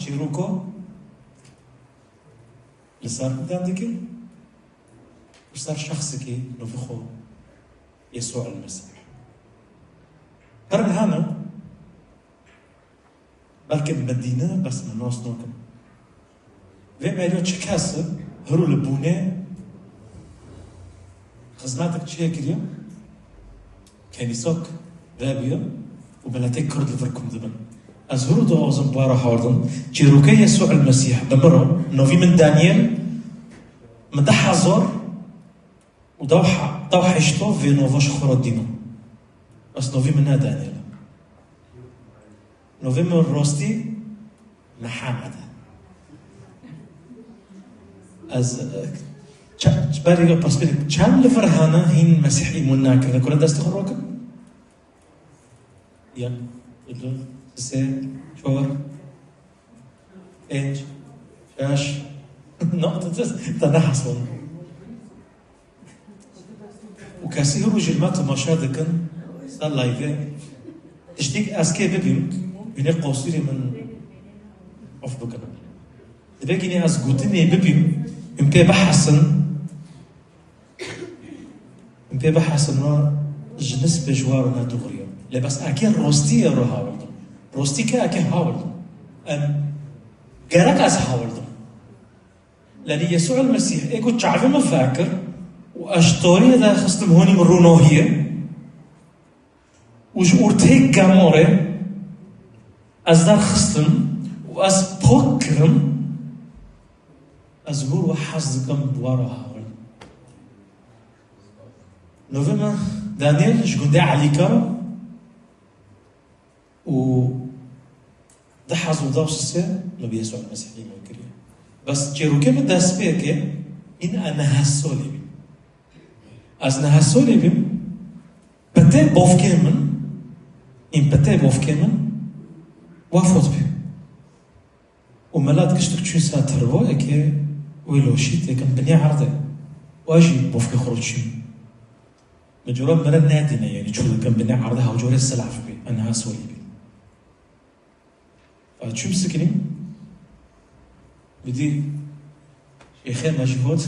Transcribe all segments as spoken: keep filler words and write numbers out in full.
çîroka li ser ku dem dike, li ser şexsekî novê xwe Yesû el-Mesîh. Pir hene, belkî min dîne, bes min nas nakin. Vê meriya çi kes e, hiro li bûnê xizmetek çêkiriye, kenîsak vebûye û miletê Kurd li vir kom dibin. Ez hiro dixwazim bi we re hawirdim. Çîroka Yesû el-Mesîh bi min re, novî min Daniel, min du hezar û dew he-, dew heşta vê nava ji xwe re dîna. Bes novî min ne Daniel e. Novê min rastî Mihemed e. Ez, e, çe-, berî pirsgirêk, çend li vir hene hîn Mesîh îmon nakirine? Kure destê xwe rokin? Yek, du, sê, çar, pênc, şeş, nokta, te nehesiband. Û kesî hûn jî li me temaşe dikin, ser live-ê. Tiştîk ez kê bibîm, hûn ê qosûrê min of bikin. Divê gînî ez gotinê bibîm, hûn pê bihesin. Hûn pê bihesin, me ji nispê ji we re ne dûxuriya. Lê bes eke rostiyê re hawirdim. Rostî ke eke hawirdim. Em, gerek ez hawirdim. Lelî Yesû el-Mesîh ê ku çavê min vekir û ez ji tariyê derxistim honî min rûnohiyê û ji ortê gemarê ez derxistim û ez pak kirim, ez hûr we hez dikim bi we re hawir. Novê min Daniel ji gundê Elîka û du hezar û sê min bi Yesû Mesîh îman kiriye. Bes çîrokê min destpêkê, hîn ez neh solî bîm. Ez neh solî bîm, petê bavkê min, hîn petê bavkê min wefat bî. Û milet giştik çûn ser tirboyekê wê loşî têkin binê erdê. Û ez jî bavkê xwe re çûm. Min cora mirin nedîne, yanî çû dikin binê erdê, hewcorê silav bî, ez neh solî bîm. Ez çûm sikinî, bidî şêxê me jî hot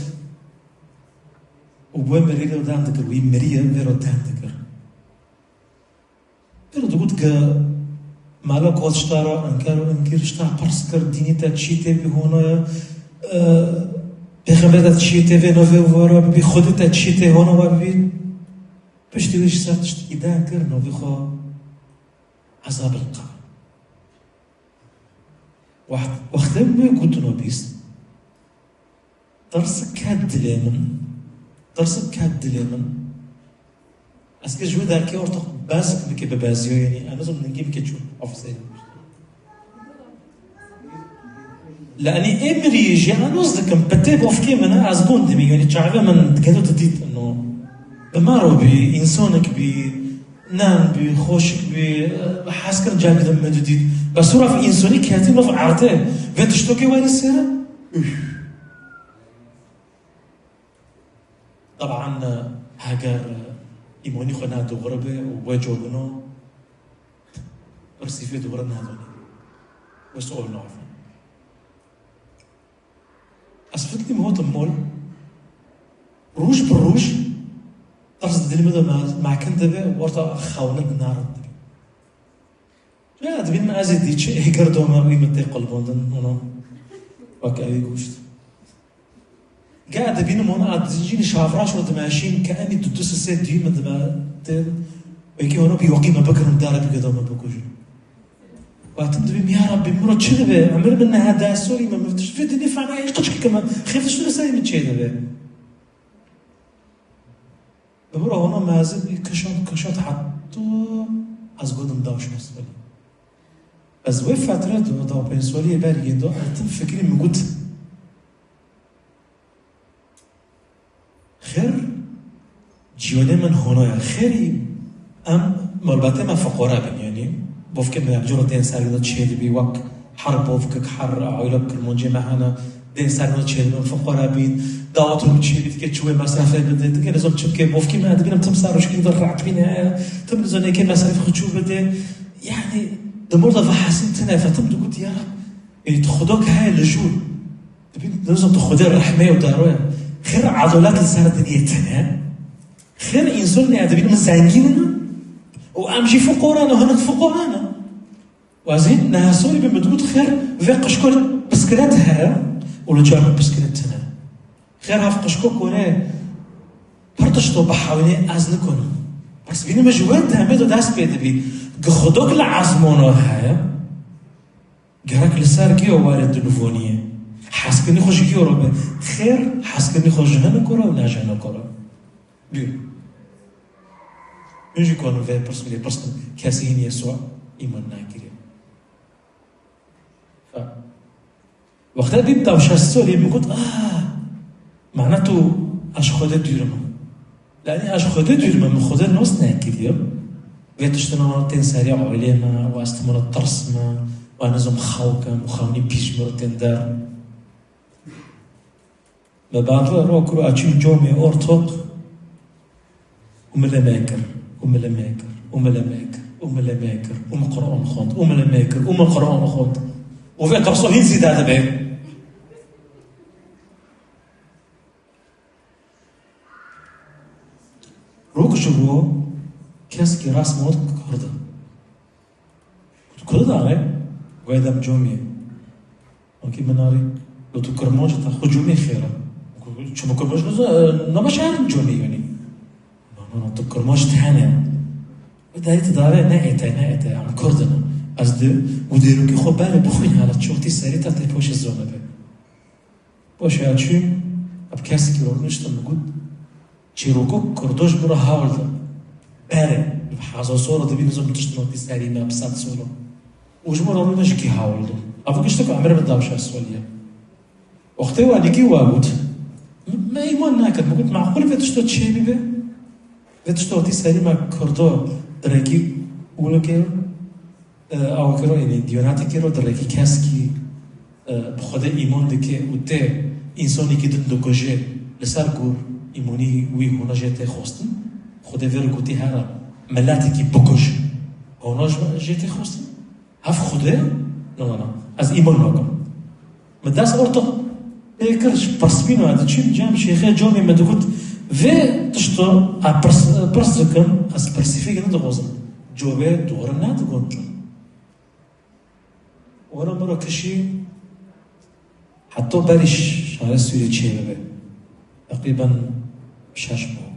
û bi wê mirî re dem dikir, wî miriye vê re dem dikir. Pir digot ke mala got ji te re enker û inkir ji te pirs kir, dînê te çi tê vî hona ye, e, pêxemberê te çi tê vê novê we re bibî, Xwedê te çi tê hona we bibî. Piştî wî ji ser tiştekî den kir, novê xwe Ezab el-Qebr. Wext-, wextê min wê gotino bîst, tirsik ket dilê min, tirsik ket dilê min. Ez kir ji wê derkê orta bezik bike bi beziyo, yanî ez nizim ningî bike çû ofisê. Lê enî ê mirî jî ez naz dikim, pitê bofkê min e, ez gund dibî, yanî çavê min digelo didît ino. Bi me re bî, însanek bî, Nan bî, xweşik bî, hez kirin cem bidin min didît. Bes hûra vî însonî ketî nav erdê. Vê tiştokê werî sêre? Üf. Taban, heger îmonî xwe ne dogre be û we cogino, pirsî vê dogre nadonî. Wê sual navin. Ez fikrîm hotim mol. Roj bi roj, tirs di dilê min de me-, mekin dibe û orta xewnin min narind dibe. Ya, dibînim ez ê dî çi êgir dome wî min tê qulbandin, hona. Wek ewî goşt. Ge dibînim hona, ez zincînî şavraş û dimeşîn ke enî du du sisê dî min dibe, tê, wekî hona bi yoqî me bigirin, dare bige dome bikujin. Vatim dibîm, ya Rabbî, min re çi dibe? Emir min neha deh solî me, min tişt vê dinê fena, hiç qıçkî kime. Xêf tişt li serî min çê dibe. Bi min re hona mezin bî, kişand, kişand, heta ez gotim da şêst solî. Ez wê fetre de, da pênc solî ber yên de, ez tim fikrî min got. Xêr, cîwanê min hona ye. Xêrî em malbatê me fiqore bin, yanî bofkê me ciro tên ser wî de çê dibî, wek her bofkek, her aîlek Kirmancê me hene, tên ser wî de çê dibin, fiqore bîn, dawet û çê bî dike çi wê mesrefê bide, dike nizam çi bike, bofkê me dibînim tim ser rojkî de rehet bîne, tim nizam êkê mesrefê xwe çû bide. Yanî di mor de vehesîn tine, fetim digot, ya Rab, Ê, tu Xwedok heye li jûr. Dibîn, dibîn tu Xwedê rehmê û daroya. Xêr edalet li ser dinyê tune. Xêr însan ne dibîn min zengîn in û em jî fuqara ne, hinek fuqara ne. Wezî neha sorî bi min digot xêr vê qişko bisklet heye û li car min bisklet tune. Xêr hev qişko kore pir tişto bihewînê ez nikonim. Pirsbînî min ji wê demê de dest pê dibî. Gi Xwedok li ezmono heye. Gerek li ser giyo were di nivoniyê. Hezkirinî xwe ji giyo re be. Xêr, hezkirinî xwe ji hiniko re û ne ji hiniko re. Bî. Min jî konim vê pirsgirê pirsin. Kesî hîn Yesûa îman nakiriye. Fa. Wexta bîm da şeş salî min got, ah, mana tu ez ji Xwedê dûr im. Lê ez ji Xwedê dûr me, min Xwedê nas nekiriye. Vê tiştine tên serê ailê me, û ez timana tirs me, û ez nizom xew kem, û xewnî pîş min re tên der. Me bavê ro kir û açîm comê ortoq û min lê me kir, û min lê me kir, û min lê me kir, û min lê me kir, û min Quran xwend, û min lê me kir, û min Quran xwend. Û vê tirso hîn zîde dibe. Rok ji bo keskî rast me got Kurd e. Got, Kurd e, e? Goya dem comê. Wekî min arî, got, tu Kurmanc e, te xwe comê xêr e. Got, çima Kurmanc niza-, e, nama şeherin comê yonî. Na, na, na, tu Kurmanc tene. Ve dayê tu dare, ne ete, ne ete, em Kurd in. Ez di, û dêrokî xwe berê bixwîn hala çortî serî te tê poşê zone be. Baş e, çûm, ev kesekî ro rûniştim, min got, çîroko Kurdo ji min re hewl da. Berê, bi hezar sor re dibî, nizam tişt notî serî me, bi sed sor re. Û ji min re rûne ji kî hewl da. Ev giştek emrê min da şeş solî ye. Wextê we dikî we got, me îman nekir, min got, meqûl vê tişto çê bibe? Vê tişto tî serî me Kurdo direkî û nike. E, awakiro, yanî diyonatê kiro di rêkî keskî, e, bi Xwedê îman dike û tê însanekî din dikuje, li ser gor îmanî wî hona jê tê xwestin. Xwedê vê re gotî here, miletekî bikuj. Hona jê tê xwestin? Hev Xwedê? Na, na, na. Ez îman nakim. Min dest orta pê kir, ji pirsbîna diçîm cem şêxê comê me digot, vê tişto ez pirs, pirs dikim, ez pirsîfîk nedixwazim. Cobê dore nedigot. Were min re kişî heta berî şarê Sûriyê çêbibe. Teqrîben şeş mah.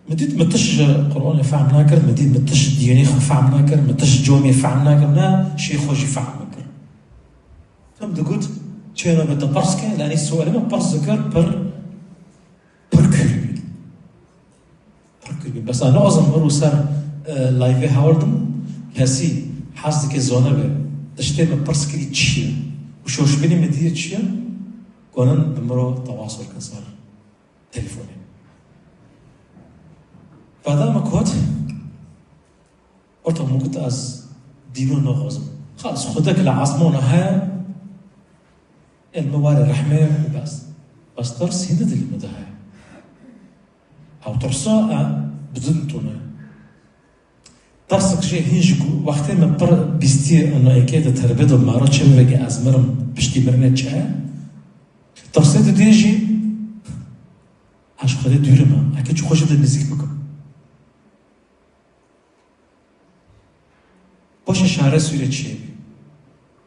Min dît min tişt ji Qur'anê fehm nakir, min dît min tişt diyonê xwe fehm nakir, min tişt comê fehm nakir, ne şêx xwe jî fehm nakir. Tim digot, çêna min te pirs ke, lê anî sualê min pirs dikir, pir, pir kûr bî. Pir kûr bî. Bes ez naxwazim min ro ser, e, live-ê hewldim, kesî hez dike zane be, tiştê min pirs kirî çi ye? Û şoşbînî min dîye çi ye? Konin bi min ro tewas bikin ser telefonê. Vada min got, orta min got ez dîno naxwazim. Xalis Xwedek li ezmona heye, ê li min were rehmê û bes. Bes tirs hîn di dilî min de heye. Ew tirsa e bi din tune. Tirsek jê hîn ji ku wextê min pir bîstî û nayekê di terbê de mara çê bivege ez mirim, piştî mirinê çi ye? Tirsê didê jî ez ji Xwedê dûr im, eke çi xwe jê de nizîk bikim. Paşê şarê Sûriyê çêbî.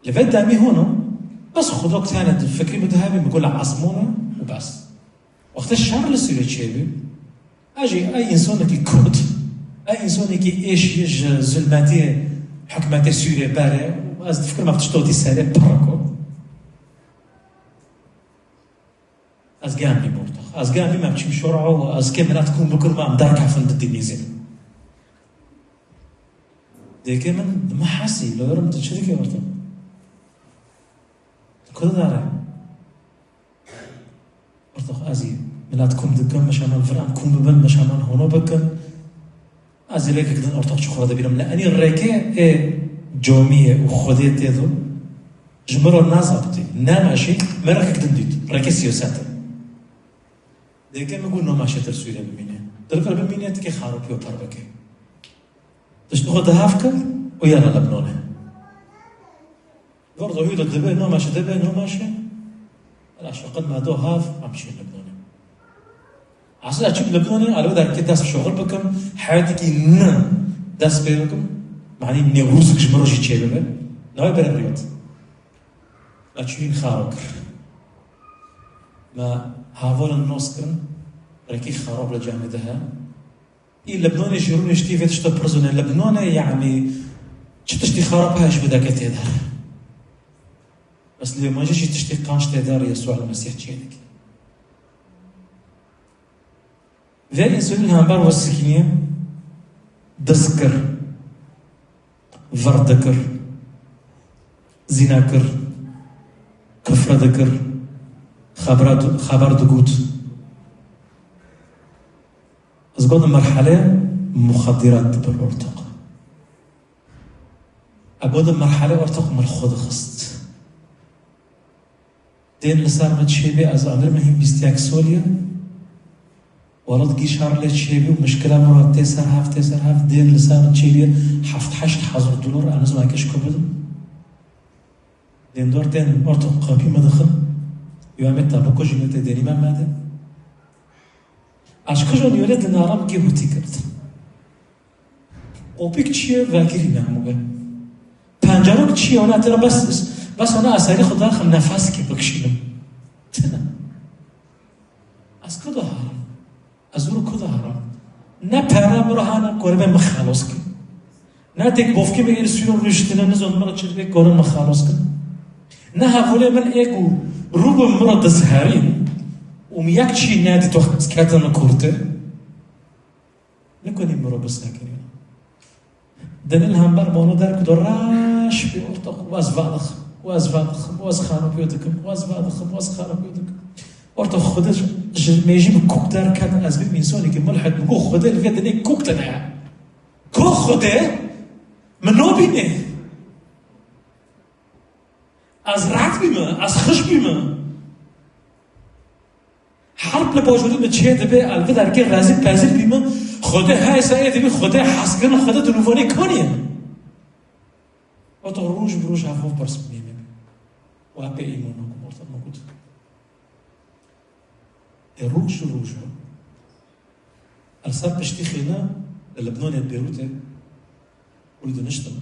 Li vê demî hûn o, bes Xwedok tene di fikrî min de hebî, min got li ezmûn e û bes. Wextê şer li Sûriyê çêbî, ez jî ey însanekî Kurd, ey însanekî êşî ji zulmetiyê hikûmetê Sûriyê berê, ez difikirim ev tiştotî serê piriko. Ez gem bîm ortax. Ez gem bîm em çîm şora û ez kê milet kom bikirim em derkefin di dînîzê. Dêkê min di min hesî, li werim tu çi dikî ortax? Ku didare? Ortax ez ê milet kom dikim, meşeman vir em kom bibin, meşeman hono bikin. Ez ê rêkek din ortax ji xwe re dibînim. Lê enî rêkê ê comiyê û Xwedê tê de ji min re nezabitî, nemeşî, min rêkek din dît. Rêkê siyaset e. Dêkê min got, "Noma şêtir Sûriyê bimîne. Di vir bimîne, tikê xaropiyo per bike." Tişt xwe di hev kir û yena Lebnanê. Berdo hû de dibe, nû meşe dibe, nû meşe. Hela şoqil me do hav, em çûn Lebnanê. Aslında çûm Lebnanê, ez li wê derkê dest bi şoxil bikim, heyetekî ne dest pê bikim, manî Newrozek ji min re jî çêbibe. Navê bereviyot. Me çûyîn xaro kir. Me hevalên nas kirin, rekî xarab li cemê de he. Î Lebnanê jî rûniştî vê tişta pir zû ne. Lebnanê, yanî, çi tiştî xarab heye ji bideke tê der. Bes lê ma jî tiştê qanc tê der, Yesûa Mesîh çê dike. Vê însanî li hember we sikiniye, dest kir, vir dikir, zîna kir, kufre dikir, xebera di-, xeber digot. Ez gotim merhele muxeddirat dibir ortoq. Ez gotim merhele ortoq min xwe dixist. Tên li ser min çêbê, ez amir min hîn bîst yek sol ye. Welat gî şer lê çêbî û mişkila min re tê ser hev, tê ser hev, tên li ser min çêbî heft heşt hezar dolar, ez nizanim ke ji ku bidim. Dêndor tên ortoq qapî me dixin. Yo em ê te bikujin, yo tê dênî me mede. Ez ji ku jon yo lê dinaram kê hûtî kirt. Qopîk çi ye, vekirî ne hemû be. Pencerok çi ye, wana te re bes, bes wana eserî xwe daxim nefeskê bikişînim. Tine. Ez ku diherim? Ez û ku diherim? Ne pera min re hane, ku re be min xelos kin. Ne têk bofkê min êr sûro rûştine, nizon min re çi dibe, ku re min xelos kin. Ne hevalê min ê ku rû bi min re dizherîn û min yek çî nedît, wextê ez ketim kurte. Nikonî mirov bisekirîne. Dinê li hember mano derg do reş bî ortoq, û ez vedixim, û ez vedixim, û ez xerabî dikim, û ez vedixim, û ez xerabî dikim. Ortoq Xwedê ji, ji mêjî min kok derket, ez bîm însanekî mulhid, min got Xwedê li vê dinê kok tune ye. Kok Xwedê min nabîne. Ez rehet bîme, ez xiş bîme. Herb li bajorî min çê dibe, ez li vê derkê rezîl pezîl bîme. Xwedê heysa ê dibî, Xwedê hezkirin, Xwedê dilûvanê kanî ye. Oto roj bi roj hev pirs bimîne. Û hepê îmon nakim orta min got. Ê roj ji roja, ez li ser piştî xêna li Lebnanê Beyrûtê û li diniştim,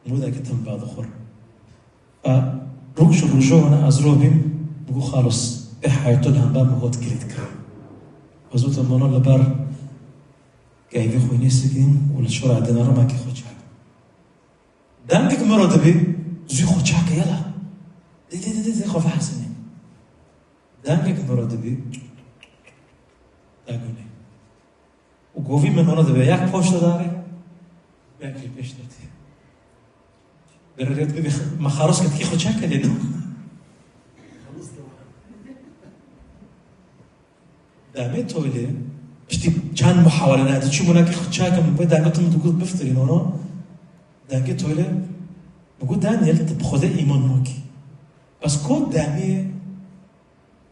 mûdeke tim vedixwar. E, roj ji roja wana ez rû bîm, min got, Xalos, ê heyatê li hember min hot kirît kirin. Ez gotim, mano li ber keyfê xwe nêsikînim û li şora dinarama kê xwe çek. Dengek min re dibê, zû xwe çek yala. Dê, dê, dê, dê, dê, xwe vehesinê. Dengek min re dibê, degune. Û govî min ona dibê, yek poşta darê, yek jî pêş de tê. Bere rêt bibê, me xaros kir, dikî xwe çek lê do. Demê toylê, piştî çend muhawele ne, tu çi bûna ki xwe çakim, wê dengê tu min digot biftirîn, ono dengê toylê, min got, Daniel, tu bi Xwedê îman nakî. Bes ko demê,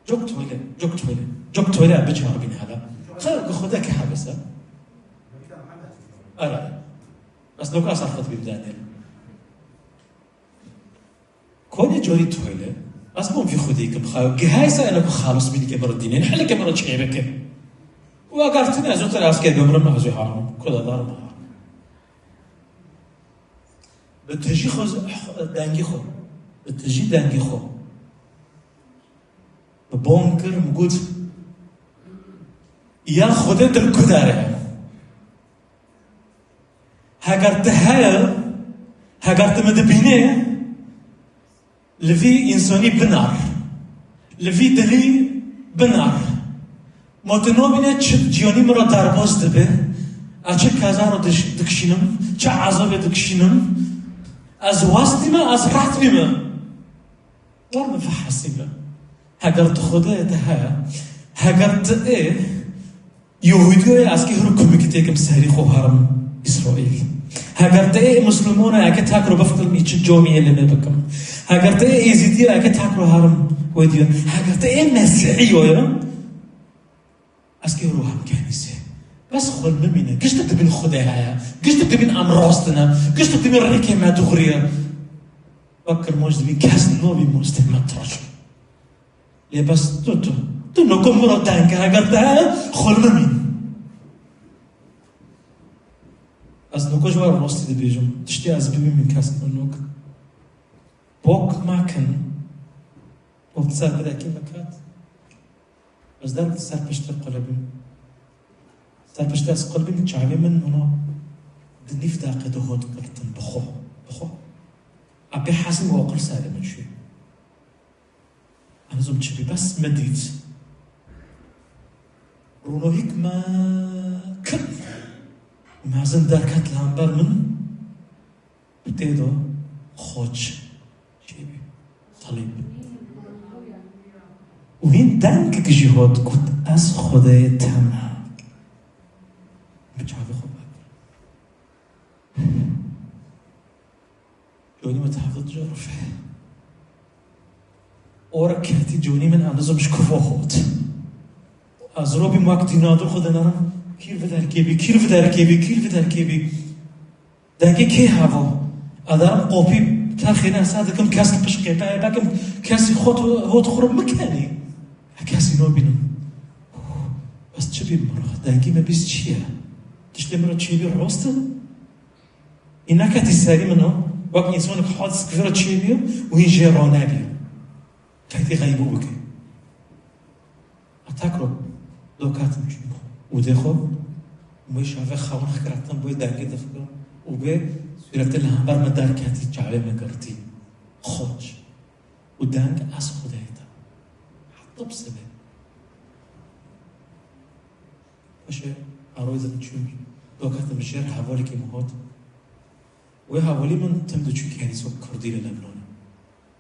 cok toylê, cok toylê, cok toylê, em biçaribîn hele. Xeyr, ku Xwedê ki hebise. Ara. Bes doka ser xwe dibîm, Daniel. Konê corî toyle, ez bom vî xwedî kim xayo, gihaysa ene ku xalos bînî ke miro dînên, hele ke miro çêbeke. Û eger tine ez otir ez ke bimrim, ez ê harim, ku da darim harim. Bi tijî xwe, dengî xwe, bi tijî dengî xwe. Bi bom kir, min got, ya Xwedê dil ku dare. Heger tu heye, heger tu min dibînê, li vî însanî binar, li vî dilî binar. Ma tu nabîne çi ciyanî min re derbas dibe, ez çi keza re diş-, dikişînim, çi ezabê dikişînim, ez west bîme, ez rehet bîme. Wer min fehesîbe. Heger tu Xwedê te heye, heger tu ê Yehûdiyoyê, ez kê hiro kumikî têkim serî xwe herim Îsraîl. Heger te ê Muslimona, eke tek ro biftirim, î çi camiyê li me bikim. Heger te ê Êzîdiya, eke tek ro herim wê diya. Heger te ê Mesîhiyoya, ez kê hiro hem kenîsê. Bes xwe bimîne. Gişt dibîn Xwedê heye. Gişt dibîn em rast ne. Gişt dibîn rêkê me dixuriye. Wek kirmanc dibî kes nabî mostê me taş. Lê bes tu, tu, tu noko min re deng e, heger te heye, xwe li min mîn. Ez noko ji we re rastî dibêjim. Tiştê ez bibînim kes min nok. Bok mekin. Û ser bidekî min ket. Ez der ser piştê qulibîm. Ser piştê ez qulibîm, çavê min hona di nîv deqê de hot girtin. Bi xwe, bi xwe. A pê hesîm û aqil serê min şû. Ez nizim çi bî, bes me dît. Rûnohîk me kir. Mezin derket li hember min. Bi tê de xoç çêbî. Salîb. Û hîn dengek jî hot got, "Ez Xwedê te me." Bi çavê xwe vekir. Conî min tevdî tu rifê. Ora ketî conî min, ez nizim ji kuva hot. Ez robîm wek dînadur xwe dinêrim. Kîr vê derkê bî, kîr vê derkê bî, kîr vê derkê bî. Dengê kê heva? Ez derim qopî terxê ne, ser dikim kes li pişt qêpe ye, bekim kesî hot, hot xwe mikenî. He kesî nobînim. Bes çi bî min re? Dengê me bîst çi ye? Tiştê min re çêbî rast e? Î neketî serî min o, wek însanek hot sikivê re çêbî û hîn jê ronebî. Qeydî xeybû bike. Atak ro dokatim çû û dê xwe, mûyê şavê xewin xikiratin, bûyê dengê difikir û bê sûretê li hember me derketî, çavê me girtî. Xoç. Û deng ez Xwedayê te. Heta bi sibê. Paşê eroyzim çûn, dokatim jêr hevalekî min hot. Wê hevalî min tim diçû kenîsa kurdî li Lebnanê.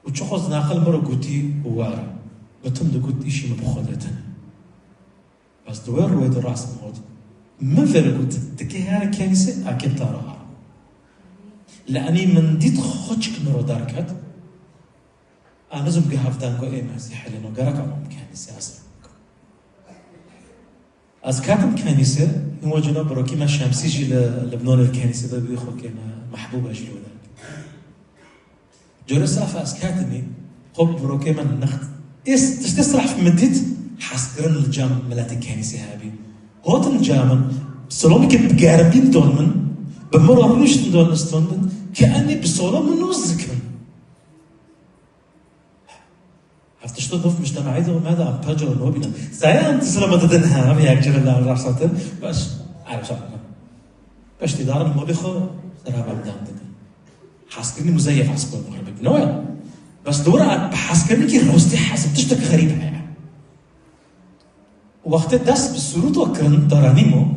Û çiqas neqil min re gotî û were. Bi tim digot îşî min bi Xwedê tune. Bes di wê rûyê de rast min hot. Min vê re got, dikê here kenîsê, eke te re here. Li enî min dît xoçik min re derket. Ez nizim gi hevdeng got, ê Mesîhê lê no gerek ama min kenîsê ez re bikim. Ez ketim kenîsê, hîn wecina birokî me Şemsî jî li Libnanê li kenîsê de bû, xwekê me Mehbûbe jî li wê de. Corê siref ez ketimî, xwe bi birokê me nixt. Ê tiştê siref min dît, hezkirin li cem miletê kenîsê hebî. Gotin cem min, silomekê bi germî didon min, bi min re rûniştin don iston min, ke enê bi solo min nûz dikin. Ev tişto dof mujtemaî de me de em pir cor nobînin. Zaya em tizira me didin hem yek cire li rexsatin. Bes, erê, sağ olun. Piştî darin molê xwe seraba em dem dikin. Hezkirinî muzeyef hezkirin muxribik. No ya. Bes dora bi hezkirinî ki rostî hezim tiştek xerîb heye. Wextê dest bi surûta kirin, taranîmo,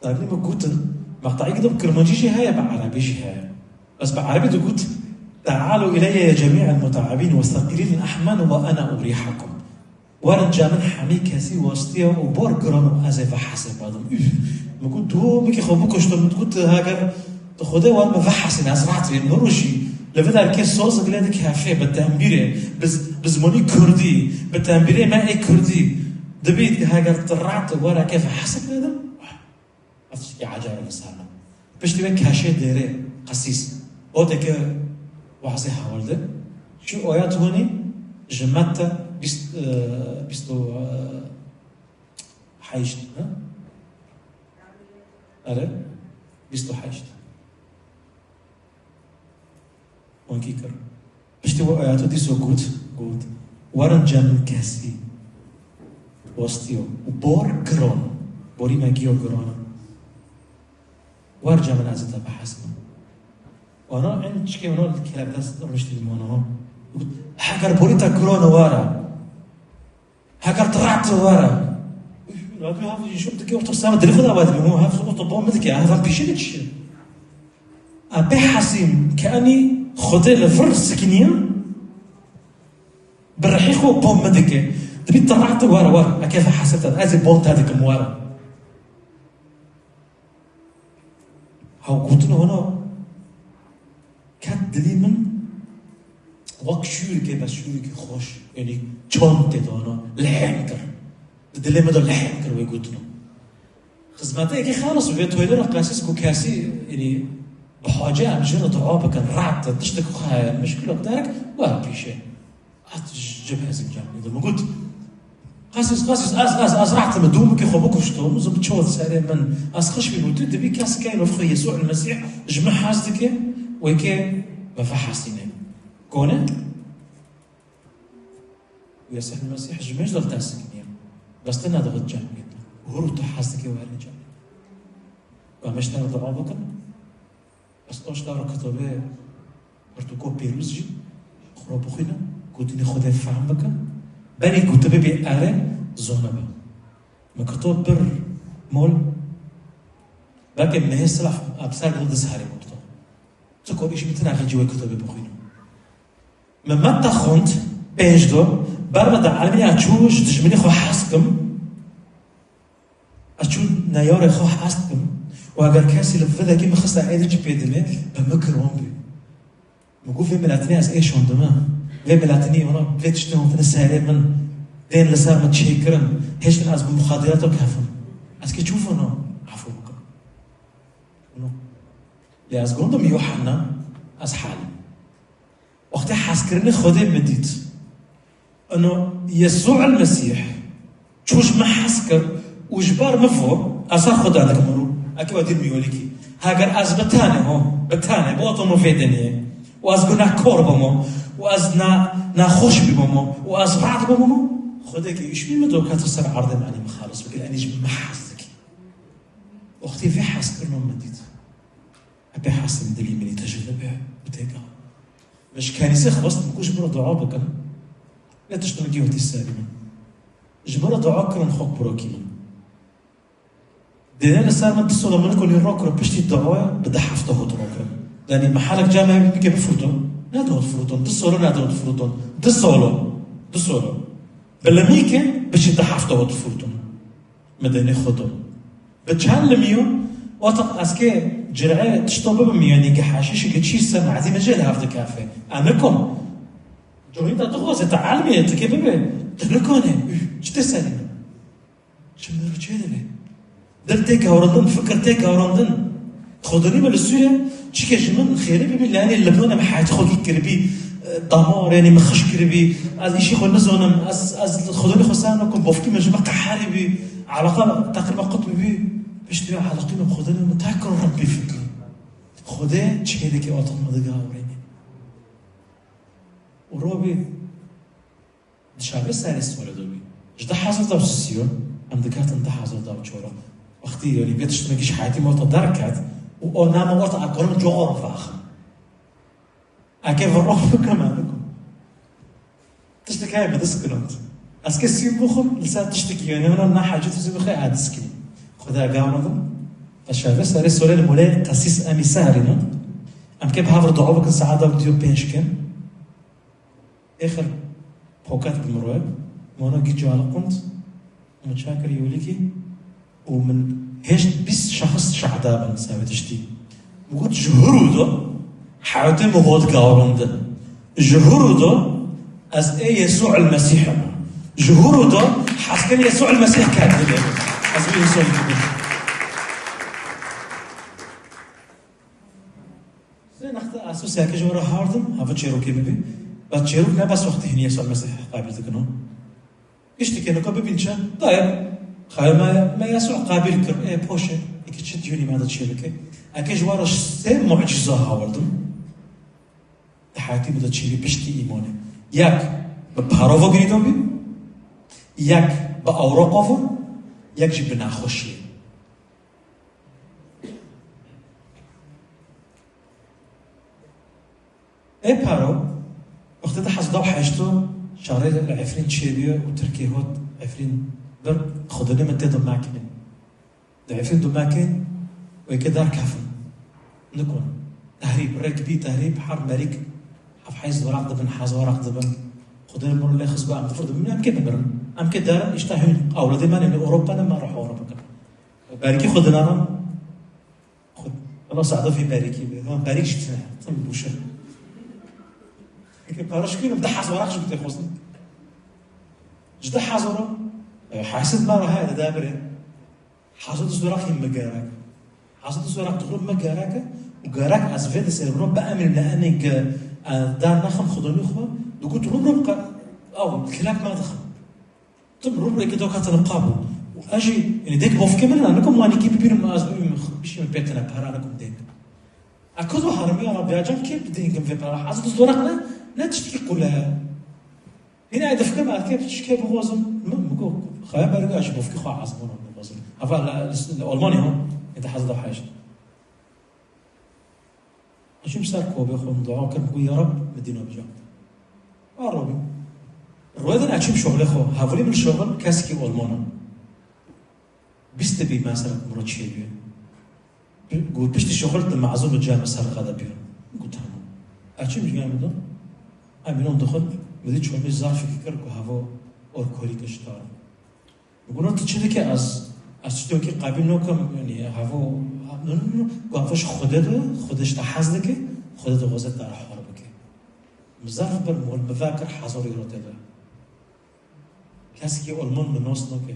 Dernê min gotin, meqteyek di bi kirmancî jî heye, bi erebî jî heye. Bes bi erebî digot, "تعالوا إلي يا جميع المتعبين والثقيلين الأحمال وأنا أريحكم." Werin cem min hemî kesî westiye û bor giran û ez ê vehesê badim. Üf! Min got, "Tu min kî xwe bikuştim." Min got, "Heger tu Xwedê wer min vehesîne, ez rehet bêm." Nirojî li vê derkê sozek lê dikefê bi tembîrê, bi z-, bi zimanî kurdî, bi tembîrê me ê kurdî. Dibît heger tu rehet wereke vehesê bidim. Ev tiştekî ecayb li ser min. Piştî vê keşê dêrê qesîs. Oteke wazê hewlde. Şu oya tonî ji Mette bîst, e, bîst û heşt, ne? Erê, bîst û heşt. Wankî kir. Piştî wê ayeta dîso got, got, "Werin cem min kesî westiyo û bor giron, borî me giyo giron e. Wer cem min ez ê te bihesibim." Wana en çikê wana li kelebdest rûniştî li manawa. Got, "Heger borî te giron e were. Heger tu rehet were." Radyo hev jî şok dike, orta sema dilê xwe dawa dibî. Hûn hev orta bo min dike, hev em pêşî de çi? A pê hesîm ke enî Xwedê li vir sikiniye, bi rihî xwe bo min dike. Dibî tu rehet were, were. Eke ve hesib te, ez ê bo te dikim, were. Hew gotin hona ket dilî min wek şûrikê, bes şûrikê xweş, yanî çand tê de hona lehêm kir. Di dilê min de lehêm kir wê gotino. Xizmetê yekê xelas vê toylê re qesîs ku kesî, yanî Bi hacê em jê re dua bikin, rehet e, tiştek xwe heye, mişkilok derek, were pêşê. Ez ji cem hezim cem min got, Qesis, qesis, ez, ez, ez rehet im, dûmikê xwe bikuşto, min zim ço serê min, ez xweş bîm û tu dibî kes keyno xwe Yesû el Mesîh ji min hez dike, wê ke me ve hesîne. Kone? Yesû el Mesîh ji min jî dixtesik niye. Bes tu nedixit cem min. Hûr û tu hez dike were cem min. Ba me ji te re dua bikin. Ez to ji te re kitobê Pirtûko pêrûz jî xwe bixwîne, gotinê Xwedê fehm bike. Berî ku tu bibî erê, zone be. Min kitob pir mol, belkê mehê silaf em ser dil dis herê min kitob. Tu ku îş min tune xecî wê kitobê bixwînim. Min Metta xwend, pênc do, ber min de elmî ya çû ji dijminê xwe hez kim. Ez çû neyarê xwe hez dikim û eger kesî li videkî min xista êdî çi pê dimê, bi min kirom bû. Min got, vê miletinê ez êşandime. Vê miletinî wana vê tiştê hatine serê min, tên li ser min çêkirin, hêştin ez bi muxadirato kefim. Ez kê çû vana efû bikim? Wana. Lê ez gondim Yuhanna, ez halim. Wextê hezkirinê Xwedê min dît. Ino Yesû el Mesîh çû ji min hez kir û ji bar min vo, ez ser Xweda dikim û eke we dîr miyolîkî. Heger ez bi tenê ho, bi tenê, bi otomo vê denê, û ez gunehkor bimo, û ez na, naxweş bibimo, û ez rad bibimo, Xwedê ke îş min do kete ser erdê min, enî min xalis bikir, enî ji min hez dikî. Wextê vê hezkirina min dît. Epê hestin dilî min î tejrîde be û têka. Min ji kenîsê xwest min ku ji min re dua bikin. Lê tişt min gî wetî serî min. Ji min re dua kirin xwe pirokî min. Dêne li ser min du sola min ku lê rokiro piştî duaya bi du hefte hot rokiro. Yanî mehelek came bike bifurto. Ne de hot furton. Du solo ne de hot furton. Du solo. Du solo. Bi limîke biçî du hefte hot furton. Min denê xwe do. Bi çend li miyo, wexta ez kê cirê tişto bibim, yanî ki heşîşê ki çî ser mezî min jê li hev dikafe. Em nikom. Cohî te dixwaze, te elmê, tu kê bibe. Tu nikane. Üf, çi te serî min? Çi min çê dibe? Dil tê kewrandin, fikir tê kewrandin. Xwedinî min li Sûriye, çike ji min xêrê bibî, lê yanî Libnanê min heyatê xwe gî kiribî, e, damar, yanî min xişk kiribî, ez îşî xwe nizanim, ez, ez xwedinî xwe ser nakim, bofkî min ji min qeherî bî, eleqa teqrîben qut bibî, piştî wê eleqî min xwedinî min tekrar bî fikir. Xwedê çêlekê atiq min diga ewrênê. Û robî Di şevê serê solê de bî. Ji du hezar da û sî em diketin du hezar da û çar. Wextî, yanî, vê tiştine kî ji heyatî me orta derket û o nama orta ekonomi coxo re faxim. Eke ve roh bikim, em bikim. Tiştek heye bi dest kirand. Ez ke sî bixwim, li ser tiştekî, yanî, hina na hecet zî bixwe ez diskî. Xweda gavradim. Di şevê serê solê li molê qesîs em î seherînin. Em ke bi hev re dua bikin, saet da û diyo pênc kin. Êxir poket bi min re, min wana gî caliqand, min çakir yolîkî û min hêşt bîst şexs şehda bin ser vê tiştî. Min got, ji hûrû de hewtê min hot gawrandin. Ji hûrû de ez ê Yesû el Mesîh im. Ji hûrû de hezkirê Yesû el Mesîh ket dilê min. Ez wî însan dibim. Sê nexte Asûseke ji we re hardim, hava çêrokê bibî. Ba çêrok ne bes wextê hînî Yesû Mesîh qebîl dikin o. Giştikê nika bibîn çi? Dayê, xayê me, me Yesû qebîl kir. Ê, poşe, eke çi diyûnî me de çê bike. Eke ji we re sê mucîza hawirdim, di heyatî min de çêbî piştî îmanê. Yek bi parova girîdo bî, yek bi ewroqo bû, yek jî bi nexweşiyê. Ê paro, wextê di hezar da û heşt şarê li Efrîn çêbûye û Tirkiyê hot Efrîn bir xwedinê min tê de mekînin. Di Efrîn du mekîn wê ke derkefin. Nikon. Tehrîb, rêk bî tehrîb, her merîk hef heyz weraq dibin, hez weraq dibin. Xwedê min lê xizba em difir dibin, em kê bibirin. Em kê derin, îşte hûn ewladê me ne, li Ewropa ne, me re hore bikin. Berîkî xwe dinanin, xwe, wela sade vî berîkî be. Ha, berîk jî tine, tim bûşe. Eke para şikînim, di hezar weraq jî bide xwestin. Ji di hezar, e, heşt sed me re heye, dide bire. Hezar du sed weraq hîn me gerek. Hezar du sed weraq dixwim me gerek e. Gerek ez vê di serbûna biemînim li enê ke, e, dar nexim xudonî xwe, digot, "Rû rû bike, ew, kilek me dixim." Tim rû rû eke do katine qabû. Û ez jî, yani, dêk bofke min, nikum wanî kî bibînim, ez bibînim, bişînim pê tine, para nikum dêk. A ku do harimiya Rabbi, a can kê bidêngim vê para? Ez di zorak ne, ne tiştekî qule ye. Hîna ez difikirim, ez kê tiştekê bixwazim, min, min got, xaya berga ji bofkê xwe ezmûna bixwazim. Hava li, li, li Almanya, ê di hezda heşt. Çûm ser kovê xwe, min dua kir, min got, "Ya Rab, min dîna bijan." A Rabî. Rûyê din ez çûm şoxlê xwe. Hevalî min şoxil kesekî Alman e. Bîst bî mesela min re çêbî. Got, "Piştî şoxil tu mezûn û cem ser xwe de bî." Got, "Tamam." Ez çûm ji gel min de. Em înan dixwin, min dî çolmî zarfekî kir, got, "Havo alkolîk e, ji te re." Min got, "Tu çi dikî, ez, ez tiştekî qebîl nakim, yanî havo, no, no, no." Got, "Havo ji Xwedê de, Xwedê ji te hez dike, Xwedê dixwaze te re hor bike." Min zarf bir, min wê min vekir, hezar euro tê de. Kesekî Alman min nas nake.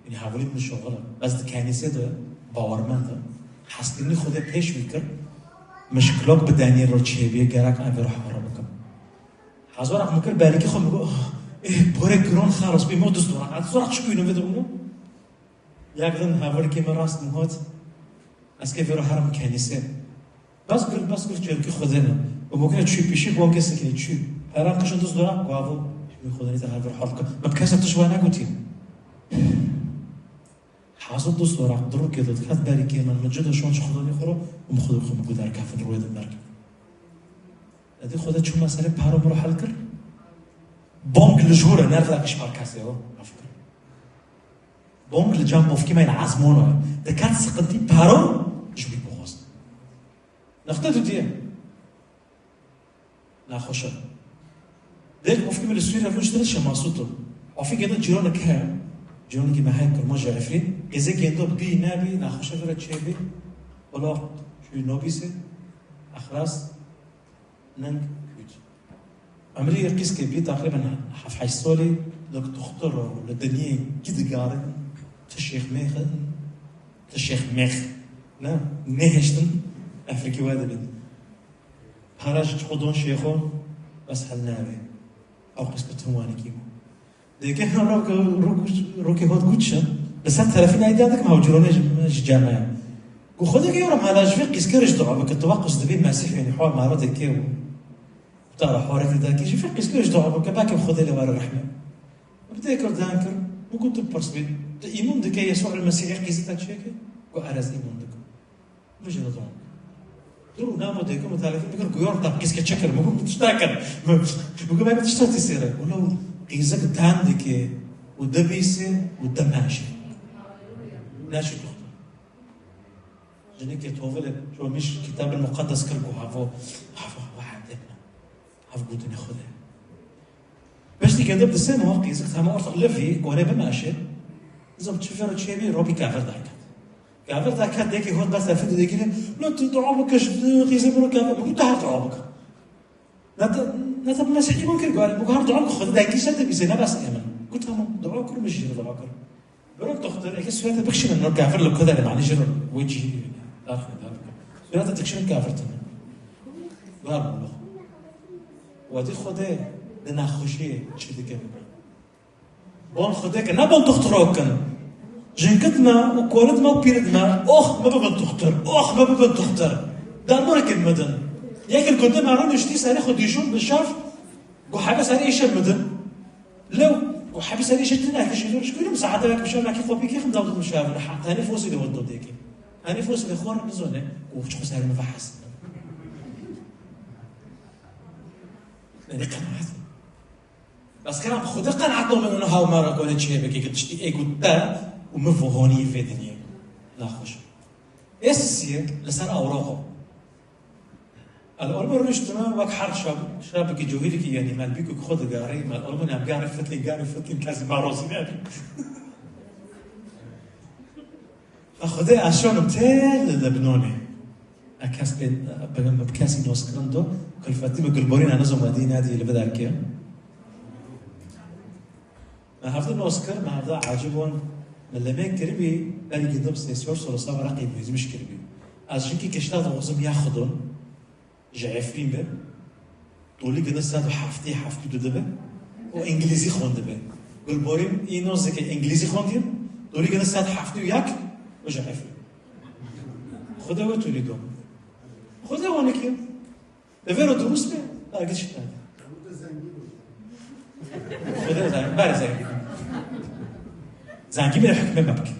Yanî hevalî min şoxil e. Bes di kenîsê de bawermend e. Hezkirinî Xwedê pêş wî kir. Min ji kilok bi denî re çêbî, gerek em vê re hore bikim. Hezar min kir berîkî xwe, min got, "Ah, eh, porê giron xelas bî, mo du zorak." Ez zorak çi bînim vê de bû? Yek din hevalîkê min rast min got, "Ez kê vê re herim kenîsê." Bes kir, bes kir, çêrikî Xwedê ne. Û bokire çû pişî, bokê sikê çû. Heran kişin du zorak, gavo, "Ji min Xwedê te her bir hal kir." Min bi kesa tişt wa negotî. Hazir du zorak, du rokê de diket berîkê min, min cida şon ji Xwedê xwe û min Xwedê xwe min got derkefin, rûyê din derkefin. Edî Xwedê çû meselê paro min re hel kir. Bong li jûre, nerve kişmar kesê o, ev kir. Bong li cem bofkî me yê ezmûna ye. Diket siqintî paro ji wî bixwaz. Nexte tu diye. Naxweş e. Dêk bofkî me li Sûriye rûniştine Şemasûto. Afî gede cîranek heye. Cîranekî me heye kirma ji Efrîn. Geze gendo bî nebî, naxweş e vira çêbî. Wela çûyî nobîsê. Exras. Neng hût. Emrî qîzkê bî teqrîben heft heşt salî, li doktor û li dinyê kî digarin, ti şêx mêx in, ti şêx mêx, ne, nehiştin, efrikî we dibin. Para ji çiqo don şêxo, bes hel nabê. Ew qîzke tim wanî kî bû. Dêke rok-, rok-, rokê hot gut şe. Li ser telefîn eydiyan dikim, hewcîronê ji, ji cem me ye. Got, "Xwedê ke yoram hala ji vê qîzkerê ji dua bike, tu waqt ji dibî Mesîh, yanî hol maro dêke û tu ara horek didakî, ji vê qîzkerê ji dua bike, belkî Xwedê lê were rehme." Bi dêkir dan kir, min got, "Tu pirs bî, tu îmûn dike Yesû el Mesîhê qîzê te çêke?" Got, "Erez îmûn dikim." Bijî didon. Dur û namo dêko min telefon bikir, ku yor da qîzke çi kir? Min got, "Min tişta kir." Min, min got, "Min tişta tî sêre." Wilo qîzik dan dike û dibîse û dimeşe. Neçî doktor. Jinekê tovile, ço miş Kitab el Mukaddes kir ku havo, havo, havo hedef ne. Ev gotinê Xwedê. Piştî gende bi sê meha qîzik hema ortak levî gorê bimeşe. Nizam çi vero çêbî, robî kevir derket. Kevir derket, dêkî hot bes efî didegîne, "Lo tu dua bike ji qîzê biro kevir." Min got, "Tu her dua bike." Ne te, ne te bi Mesîhî bûn kir, gorê. Min got, "Her dua bike, Xwedê dengî ser te bîse, ne bes ê min." Got, "Tamam, dua kir, min jî dua kir." Bira doktor, eke sûrete bikişînin, no kafir li ku de, mani jiro, wê cihî, darxin, darxin. Sûrete dikişînin kafir tine. Bar bû. Wedî Xwedê di nexweşiyê çi dike bibe. Bon Xwedê ke, ne bon doktor kin. Jinkit me û kolit me û pîrit me, oh, me bibin doktor, oh, me bibin doktor. Dermanekê midin. Yekil gundê me rûniştî serê xwe dîşûn bi şev, got, "Hebe serê îşe midin." Lew, û hebî serî jî tune kişî, ji ku saete wek bişe, wekî xwe bikî, xim dawdin şev, ha, tenê fosî de wet dodêkî. Tenê fosî de xor nizone, û çiqo serî min vehes. Tenê qenaet. Bes kera Xwedê qenaet min û hawmara kone çê bikî, ki tiştî ê got te û min vohonî vê dinyê. Naxweş. Ê sisiyê li ser awroxo. El olmo rûniştine wek her şab, şabekî cihûrîkî, yanî melbîkek xwe digarî, mel olmo ne, garî fitlî, garî fitlî, kesî marozî nebî. Xwedê ez şonim tê li Lebnanê. E kes pê, bi, bi kesî noskirin do, kulfetî bi gulborî ne, nizom wedî nedî li biderkê. Me hevde nos kir, me hevde acibon, me lemê kiribî, berî gî dib sê sor sor sa were qîmîzmiş kiribî. Ez jinkî kişta dixwazim ya xwedon ji Efrîn be. Tolî gine sed û heftê heftê du dibe û îngilîzî xwendibe. Gulborîn îno zike îngilîzî xwendiye. Tolî gine sed heftê û yek û ji Efrîn. Xwedê we tolî do. Xwedê we nekir. Li vêro durust be, dergiş nade. Xwedê zengî, ber zengî. Zengî bê hikmê me bike.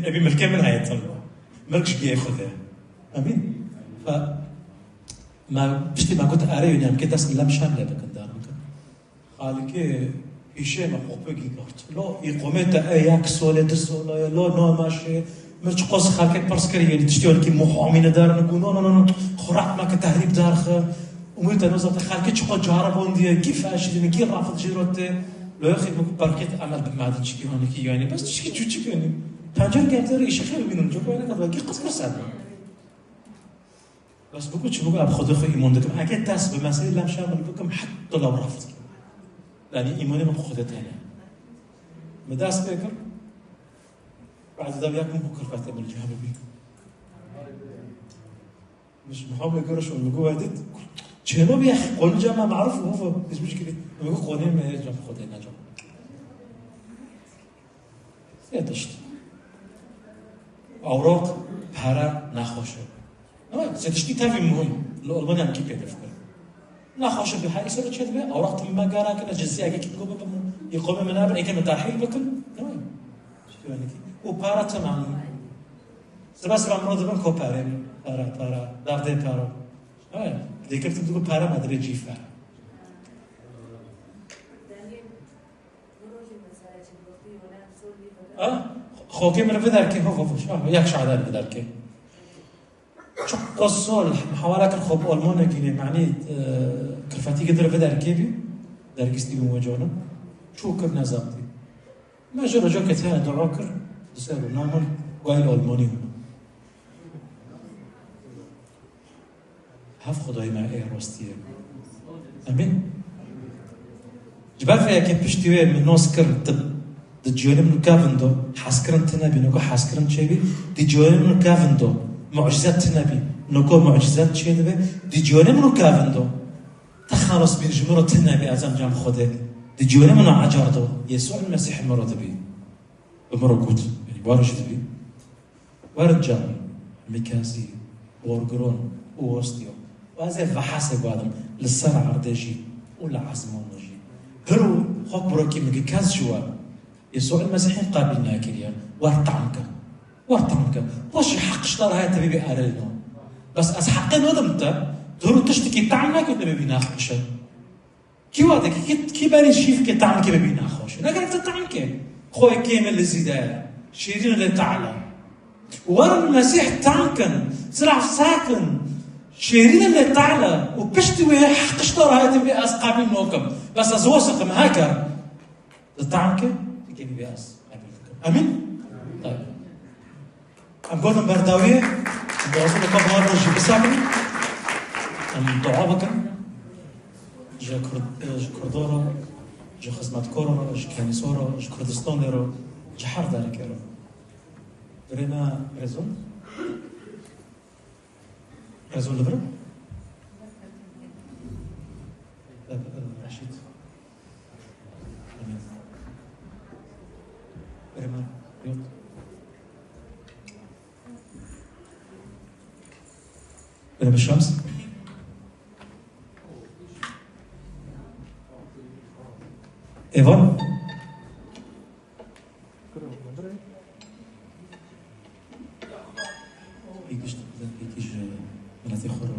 Ebî milkê min heye tim. Milk ji giyê Xwedê. Emîn. Fe, me, piştî me got, erê, yûnî em kê dest lem şem lê bikin, dar bikin. Xalikê pîşê me xopê gîgart. Lo îqomê te e yek solê, du solê, lo no meşê. Min çiqas xelkê pirs kir, yênî tiştê wekî muhamîne darin, got, no, no, no, no. Xwe reht me ke tehrîb derxe. Umî te noza te xelkê çiqas cara bondiye, gî feşîdine, gî rafid jê re tê. Lo yexî min got, berqê te emel bi me de çikî hanekî yanî. Bes tişkî çûçik yanî. Pencer gerte re îşexê bibînin, coka ne kadar gî qis pirs edin. Bes biku çi biku, ev Xwedê xwe îmon dikim. Eke dest bi meselê lem şamil bikim, heta law raft kim. Yanî îmonê min Xwedê tene. Min dest pê kir. Bad da yakim bu kirfete min cihê bibî. Min ji Muhammed giriş û min got, wedît, çêno bî, qonî cem me maruf û hûf û hizmîş kirî. Min got, qonê me cem Xwedê ne cem. Sê tişt. Awroq, pere, nexweş e. Ama sê tiştî tevî muhim. Li Almanya em kî pê def kir. Nexweş e, bi her îsor çê dibe, awroq tim me gara kir, cinsiyekê kî digo bibe, îqomê min nabin, êkê min terhîl bikin. Tamam. Tiştî wekî. Û pere tim anî. Sibe sibe miro dibin ko pere, pere, pere, derdê pere. Evet. Dêkir tim digo pere me dibê cîfe. Ha? Xokê min li vê derkê, ho, ho, ho, ha, yek şader li vê derkê. Çiqas sal hewala kir xwe bi Almanekî lê, manî, e, kirfetî gidir vê derkê bî, dergîstî bû wê cona. Çû kir nezaptî. Me ji roja ke têne dua kir, di ser û namin guayî Almanî bû. Hev Xwedayê me ê rastî ye. Emîn. Ji ber vê yekê piştî wê min nas kir, di, di ciyarê min û kevin do, hezkirin tune bî, noko hezkirin çêbî, di ciyarê min û kevin do, mucizet tune bî, noko mucizet çêdibe, di ciyarê min û kevin do, te xelas bîn ji min re tune bî, ez em cem Xwedê, di ciyarê min û ecar do, Yesû Mesîh min re dibî. Bi min re got, yanî, bar jî dibî. Werin cem min, Mikazî, Borgiron û Ostiyo. Û ez ê vehesê guadim li ser erdê jî û li ezman de jî. Hiro xwe kurokî min ki kes ji we Yesû Mesîhî qebîl nekiriye. Wer tam ke. Wer tam ke. Xweşî heq ji te re heye te bibî erê li no. Bes ez heqê nadim te, tu hiro tiştekî tam neke te bibî nexweş e. Kî wa dike? Kî, kî berî şîvkê tamkê bibî nexweş? Ne gerek te tamkê. Xwê kêm e li zîde ye. Şêrîn e lê tehle. Werin Mesîh tamkin. Ziraf sakin. Şêrîn e lê tehle. Û piştî wê heq ji te re heye te bibî ez qebîl nokim. Bes ez wesiqim heke. Di tamkê, dikê bibî ez qebîl dikim. Emîn? Tayyib. Em gotin berdawiyê, em dixwazin li ka biharda jî bisekin. Em dua bikin. Ji Kurd-, ji Kurdo re, ji xizmetkoran re, ji Kenîso re, ji Kurdistanê re, ji her derekê re. Birê me Rezon. Rezo li vir e? Ev, ev, Reşîd. Birê me, yok. Birê me Şems. Evan. Ê gişt, ê gişt ji miletê xwe re.